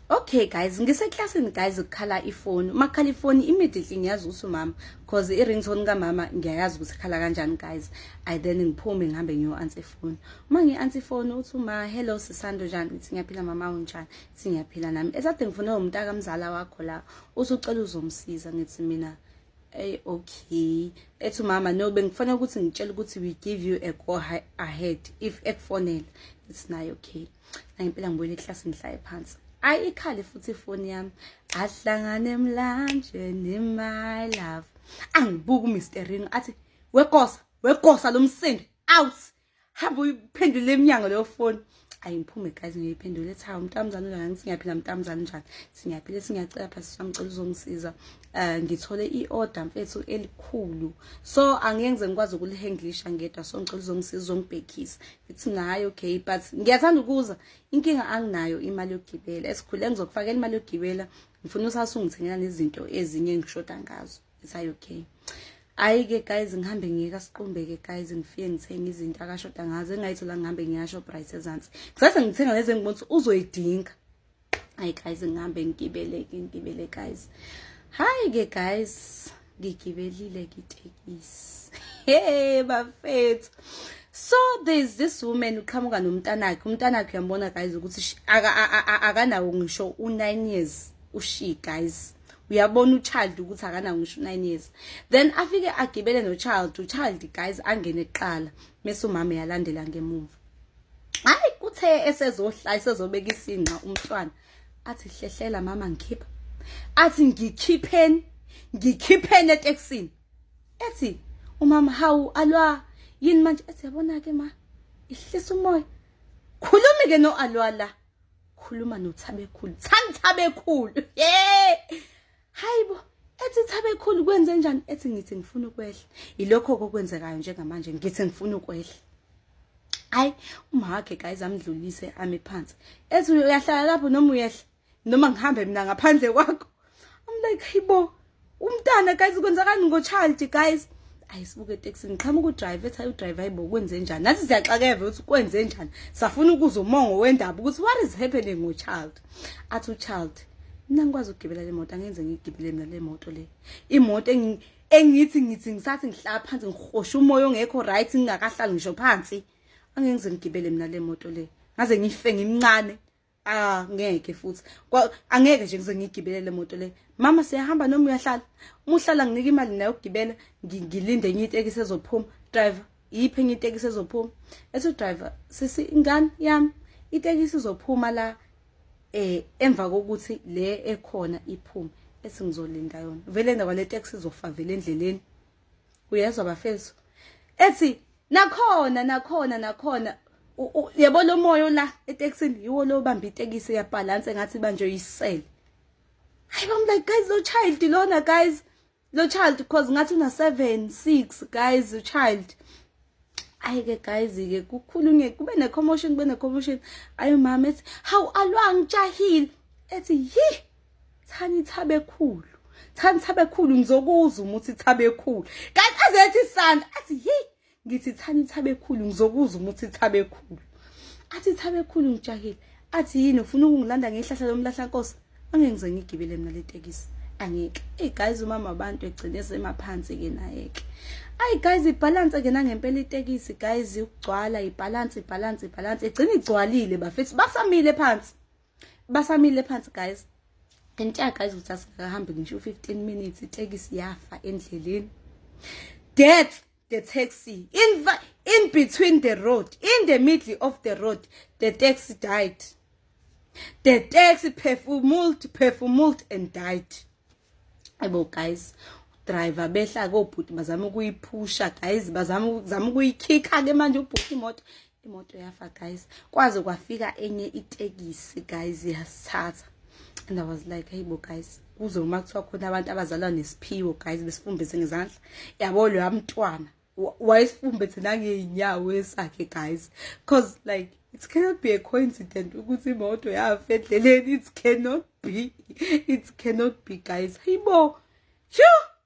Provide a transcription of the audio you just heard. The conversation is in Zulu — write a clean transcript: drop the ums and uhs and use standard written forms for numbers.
Okay guys, ngiseklasini guys, kukhala ifoni. Makhala ifoni, immediately ngiyazi ukuthi umama, cause i-ringtone kamama ngiyayazi ukuthi ikhala kanjani guys. I then ngiphume ngihambe ngiyo-answer ifoni. Uma ngi-answer ifoni, uthi uma, "Hello Sisando, njani?" Ngithi, "Ngiyaphila mama, unjani?" Ngithi, "Ngiyaphila nami." Esade ngifune umntakamzala wakho la, usucela uzomsiza. Ngithi mina, "Hey, okay." Ethi umama, "No, bengifanele ukuthi ngitshele ukuthi we give you a go ahead if ekufonela." Ngithi nayo, "Okay." Nangempela ngibuyele eklasini, ngihlale phansi. Ayi, ikhale futhi ifoni yami. Ahlangane emlanjeni, my love. Angibuka uMr Ring, athi, "Wekosa, wekosa lo msindo, out, hamba uyiphendule eminyango leyo foni." Ayi, ngiphume guys, ngiyiphendule. Ethi, "Hawu mntamzane, unjani?" Ngithi, "Ngiyaphila mntamzane, njani?" "Singiyaphila, singiyacela phasi samcela uzongisiza, ngithole i-order mfethu elikhulu, so angeke ngize ngikwazi ukulihandlisha ngedwa, so ngicela uzongisiza, uzongibhekisa." Ngithi nayo, "Okay, but ngiyathanda ukuza, inkinga anginayo imali yokugibela." Esikhule, "Ngizokufakela imali yokugibela, ngifuna usase ungithengela nezinto ezinye engishoda ngazo." Ngithi, "Hayi, okay." Hayi-ke guys, ngihambe ngiye kasiqumbeke guys, ngifike ngithenge izinto akashoda ngazo engayithola. Ngihambe ngiya Shoprite ezansi, kusase ngithenga lezi engibona ukuthi uzoyidinga. Hayi guys, ngihambe ngigibele-ke, ngigibele guys. Hayi-ke guys, ngigibelile-ke itekisi. Hey bafethu, so there's this woman uqhamuka nomntanakhe. Umntanakhe uyambona guys ukuthi akanawo ngisho u-9 years ushi guys. Uyabona uchild ukuthi akanawo ngisho 9 years. Then afike agibele no-child. Uchild guys angene kuqala, mase umama yalandela ngemuva. Hayi, kuthe esezohlala, esezobeka isinqa umntwana, athi, "Hlehlela mama, ngikhipha." Athi, "Ngikhipheni, ngikhipheni etekisini." Ethi umama, "Hawu alwa, yini manje?" Ethi, "Yabona ke ma, ihlisa umoya, khulumi ke no alwa la, khuluma noThabekhulu, thani Thabekhulu." Ye, hayibo! Ethi, "Thabekhulu, kwenze njani?" Ethi, "Ngithi ngifuna ukwehla, ilokho okwenzekayo njengamanje, ngithi ngifuna ukwehla." Hayi, uma wakhe guys amdlulise, ame phansi. Ethi, "Uyahlala lapho noma uyehla, noma ngihambe mina ngaphandle kwakho?" I'm like, "Hayibo, umntana guys, kwenzakani ngochild guys?" Ayisibuke etekisini, qhamuka udriver. Ethi, "Hayi," udriver, "hayibo, kwenze njani?" Nathi siyaxakeva ukuthi kwenze njani, safuna ukuza umongo wendaba ukuthi what is happening ngochild. Athi uchild, "Mina ngikwazi ukugibela le moto, angenze ngigibele mina le moto le, imoto engithi ngithi ngisathi ngihlala phansi ngihosha umoya ongekho right, ngingakahlali ngisho phansi, angeke ngize ngigibele mina le moto le, ngaze ngife ngimncane. Ah, ngeke futhi, angeke nje ngize ngigibele le moto le. Mama, siyahamba noma uyahlala? Uma uhlala, nginika imali nayo ukugibela, ngilinde enye itekisi ezophuma. Driver, iyiphi enye itekisi ezophuma?" Ethi udriver, "Sisi, ingane yami, itekisi izophuma la emva kokuthi le ekhona iphume." Ethi, "Ngizolinda yona vele, ndaba le taxi izofa vele endleleni." Uyezwa bafethu? Ethi nakhona, nakhona, nakhona, yabo lo moya la etekisini yiwo lo bamba itekisi yabalance engathi banjwe yisele. Hayi, I'm like, guys, lo child lona guys, lo child, because ngathi una 7 6 guys child. Ayi ke guys ke, kukhulunywe, kube ne commotion, kube ne commotion. Ayi, mama ethi, "Hawu alwa, ngijahile." Ethi, "Yi, thani Thabekhulu, thani Thabekhulu, ngizokuzwa uma uthi Thabekhulu." Guys, azethi isandla, athi, "Yi, ngithi thani Thabekhulu, ngizokuzwa uma uthi Thabekhulu." Athi, "Thabekhulu, ngijahile." Athi, "Yini, ufuna ukungilanda ngehlahla lomlahla nkosi? Angeke ngize ngigibele mina le tekisi, angeke." Hey guys, umama abantu egcine semaphansi ke naye ke. Ayi guys, ibalance ke nangempela itekisi guys, ukugcwala, ibalance, ibalance, ibalance, igcina igcwalile bafethu, basamile phansi, basamile phansi guys. Ngintshela guys ukuthi asikahambi ngisho 15 minutes, itekisi yafa endleleni. Death, the taxi in between the road, in the middle of the road, the taxi died. The taxi performed, performed and died. Ayibo guys, driver behla kobhuti, bazama ukuyiphusha guys, bazama ukuzama ukuyikhikha ke manje ubhuti imoto, imoto yafa guys. Kwaze kwafika enye itekisi guys, yasithatha. And I was like, "Hey bo guys, kuze uma kuthiwa khona abantu abazalwa nesiphiwo guys, besifumbise ngezandla, yabo lo yamntwana wayesifumbethe nangey'nyawo esakhe guys, cause like it cannot be a coincidence ukuthi imoto yafa endleleni. It cannot be, it cannot be guys. Hayibo, sure."